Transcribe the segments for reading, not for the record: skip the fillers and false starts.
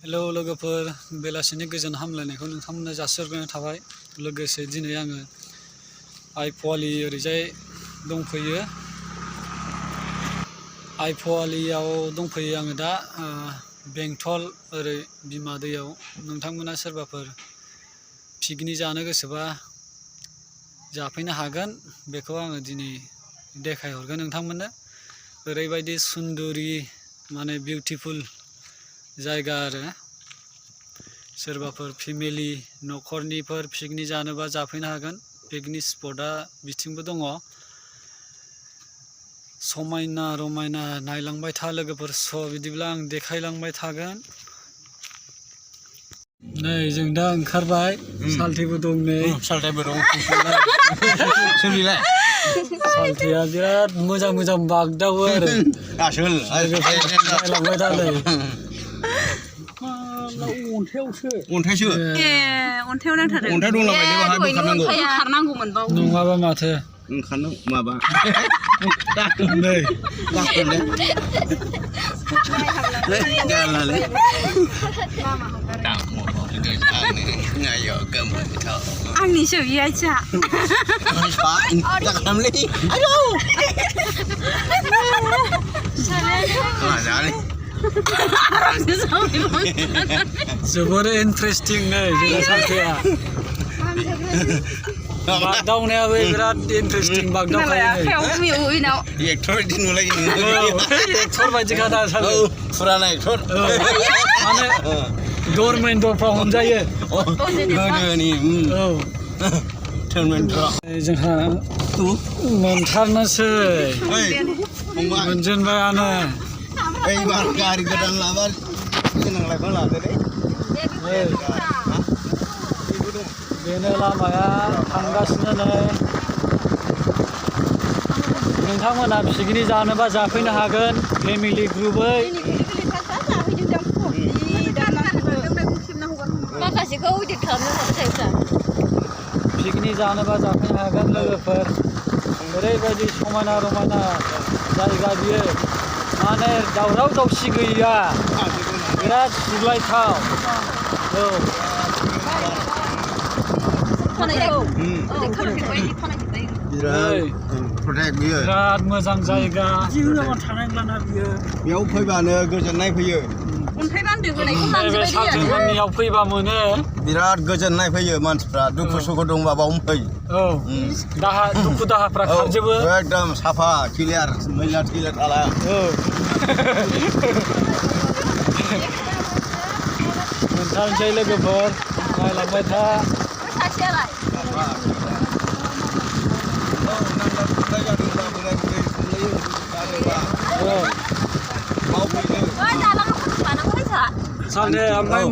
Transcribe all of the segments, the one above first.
Hello लोगोफोर बेलासिनि गोजोन हामलायनायखौ नोंथांमोननो जासिहरग्रोनाय थाबाय। लोगोसे दिनै आङो आइफवालि ओरैजाय दंफैयो। आइफवालियाव दंफैयो आङो दा बेंटल ओरै बिमा दैयाव। नोंथांमोना सोरबाफोर पिकनिक जानो गोसोबा जाफैनो हागोन। बेखौ आङो दिनै देखायहरगोन नोंथांमोननो। ओरैबायदि सुन्दुरि माने बिउटिफुल जायगा आरो सोरबाफोर फेमिलि न'खरनिफोर पिकनिक जानोबा जाफैनो हागोन। पिकनिक स्पटआ बिथिंबो दङ। समायना रमायना नायलांबाय था लोगोफोर। बिदिब्ला आं देखायलांबाय थागोन। नै जों दा ओंखारबाय। सालथेबो दं नै। सालथेबो दं। सोलिलाय सालथेया बिराद मोजां मोजां बागदावो आरो आसोल नायलांबाय था नै। अन्थाइसो अन्थाइयाव नांथारदों। अन्थाइ दंलाबायलै बाहाय बोखारनांगौ। खारनांगौमोन बाव नङाबा माथो ओंखारनो माबा नै आंनिसो बे आइथिङा जोबोर इन्टारेस्टिं नै जोंना सालथेया। बागदावनायाबो बिराद इन्टारेस्टिं बागदावखायो नै। एक्टर बायदि नुलायो एक्टर बायदिखा दा सालथे। फुराना एक्टर माने धर्मेन्द्रफ्राव हमजायो गोदोनि। औ धर्मेन्द्र जोंहा मोनथारनोसै मोनजेनबायानो। एबार गारि गोदान लाबा गोनांलायबा लादोलै। बेनो लामाया थांगासिनो नै। नोंथांमोना पिकनिक जानोबा जाफैनो हागोन फेमिलि ग्रुपै। माखासेखौ इदिट खालामनो हरखायोब्रा। पिकनिक जानोबा जाफैनो हागोन लोगोफोर। ओरैबायदि समायना रमायना जायगा बियो। माने दावराव दावसि गैया। बिराद सुग्लायथाव। औ बिराद मोजां जायगा। बेयाव फैबानो गोजोननाय फैयो। सालथेफोरनियाव फैबा मोनो। बिराद गोजोननाय फैयो। मानसिफ्रा दुखु सुखु दंबा बावनो फै। औ दुखु दाहाफ्रा खारजोबो। एकदम साफा क्लियार मैला थैला थाला। औ मोनथारनोसै लोगोफोर नायलांबाय था। सालथे ओमफ्राय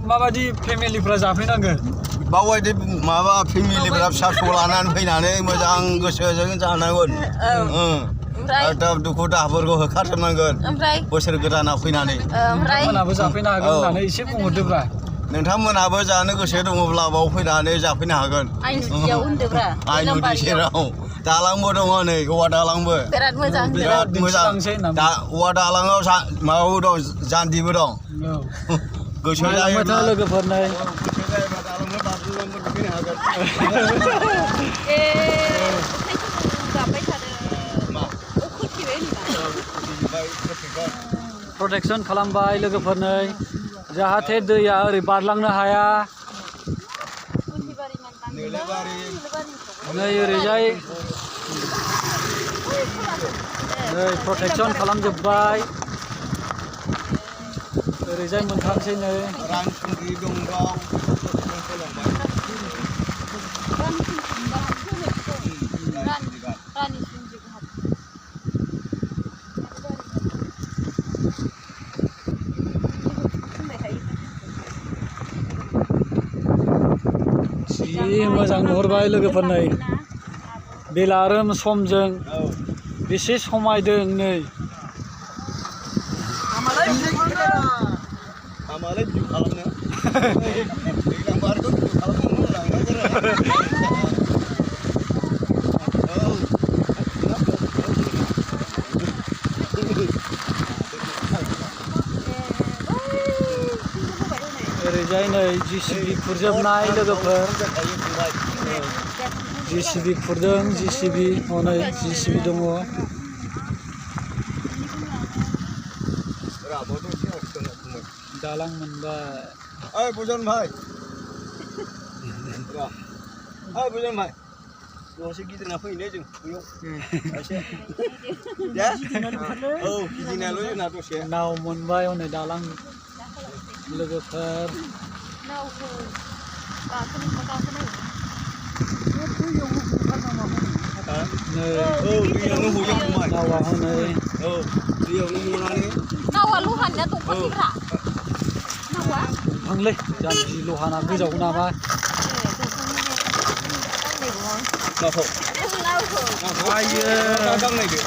माबायदि फेमिलिफ्रा जाफैनांगोन? बावबायदि माबा फेमिलिफ्रा फिसा फिसौ लानानै फैनानै मोजां गोसोजों जानांगोन। एकदम दुखु दाहाफोरखौ होखारजोबनांगोन बोसोर गोदानाव फैनानै। नोंथांमोनाबो जाफैनो हागोन होननानै एसे बुंहरदोब्रा। नोंथांमोनाबो जानो गोसो दङब्ला बाव फैनानै जाफैनो हागोन। आइनुदि सेराव दालांबो दङ नै औवा दालांबो। बिराद मोजां औवा दालाङाव माबाबो दं जान्दिबो दं। गोसो जायोब्ला लोगोफोर नै प्रटेकसन खालामबाय लोगोफोर नै जाहाथे दैया ओरै बारलांनो हाया। नै ओरैजाय नै प्रटेकसन खालामजोब्बाय। ओरैजाय मोनथारनोसै नै रानसुंद्रि दं बाव। जि मोजां नुहुरबाय लोगोफोर नै बेलारोम समजों बेसे समायदों नै। ओरैजाय नै जिसिबि खुरजोबनाय लोगोफोर जिसिबि खुरदों जिसिबि हनै जिसिबि दङ दालां मोनबाय ओइ बुजन भाई ओइ बुजन भाई दसे गिदिंना फैनो जों बैयाव एसे दे औ गिदिंनायल' जोंना दसे नाव मोनबाय हनै दालां लोगोफोर नै औ दैयावनो हयो फंबाय नावा हनै औ दैयावनो हनानै नावा लहानिया दंफांनिफ्रा नावा दंफांलै जाम्बि लहाना गोजावो नामा नावखौ आयो दांनायदो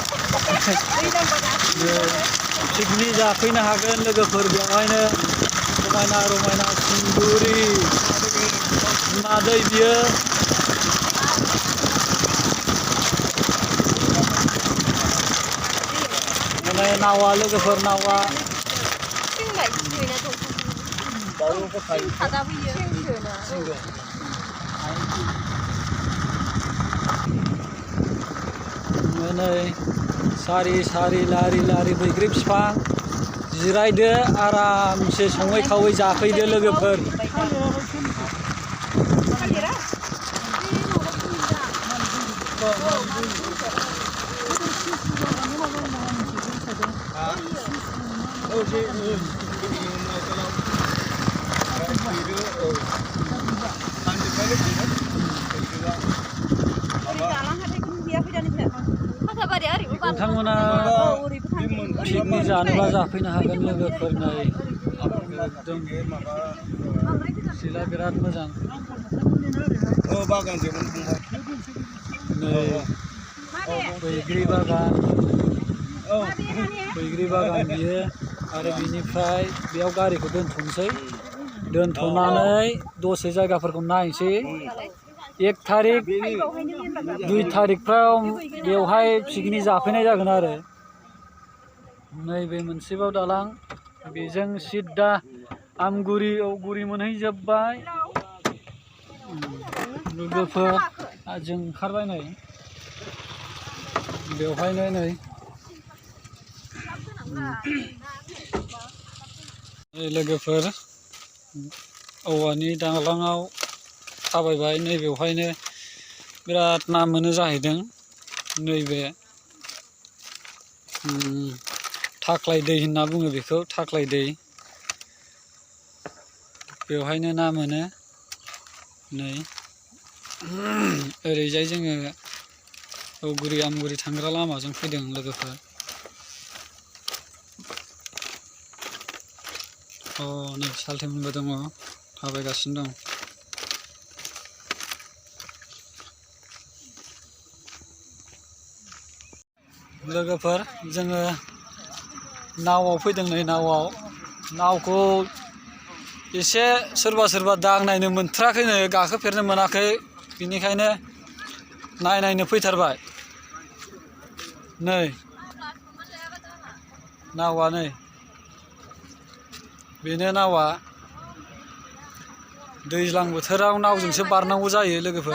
पिकनिक जाफैनो हागोन लोगोफोर बेवहायनो समायना रमायना सिंदुरि बिमा दै बियो हनै नावा लोगोफोर नावा नै सारि सारि लारि लारि बैग्रि बिफां जिरायदो आरामसे सङै खावै जाफैदो लोगोफोर नोंथांमोना पिकनिक जानोबा जाफैनो हागोन लोगोफोर नै एकदम सिला बिराद मोजां नै बैग्रि बागान बियो आरो बिनिफ्राय बेयाव गारिखौ दोनथ'नोसै दोनथ'नानै दसे जायगाफोरखौ नायनोसै 1 तारिख 2 तारिखफ्राव बेवहाय पिकनिक जाफैनाय जागोन आरो नैबे मोनसेबाव दालां बेजों सिद्दा आमगुरि औगुरि मोनहैजोबबाय लोगोफोर जों ओंखारबाय नै बेवहायनो नै लोगोफोर औवानि दालाङाव थाबायबाय नैबेवहायनो बिराद ना मोनो जाहैदों नैबे थाख्लाय दै होनना बुङो बेखौ थाख्लाय दै बेवहायनो ना मोनो नै ओरैजाय जोङो औगुरि आमगुरि थांग्रा लामाजों फैदों लोगोफोर नै सालथेमोनबो दङ थाबायगासिनो दं लोगोफोर जोङो नावआव फैदों नै नावखौ एसे सोरबा दांनायनो मोनथ्राखैनो गाखोफेरनो मोनाखै बिनिखायनो नायनो फैथारबाय नै नावा नै बेनो नावा दैज्लां बोथोराव नावजोंसो बारनांगौ जायो लोगोफोर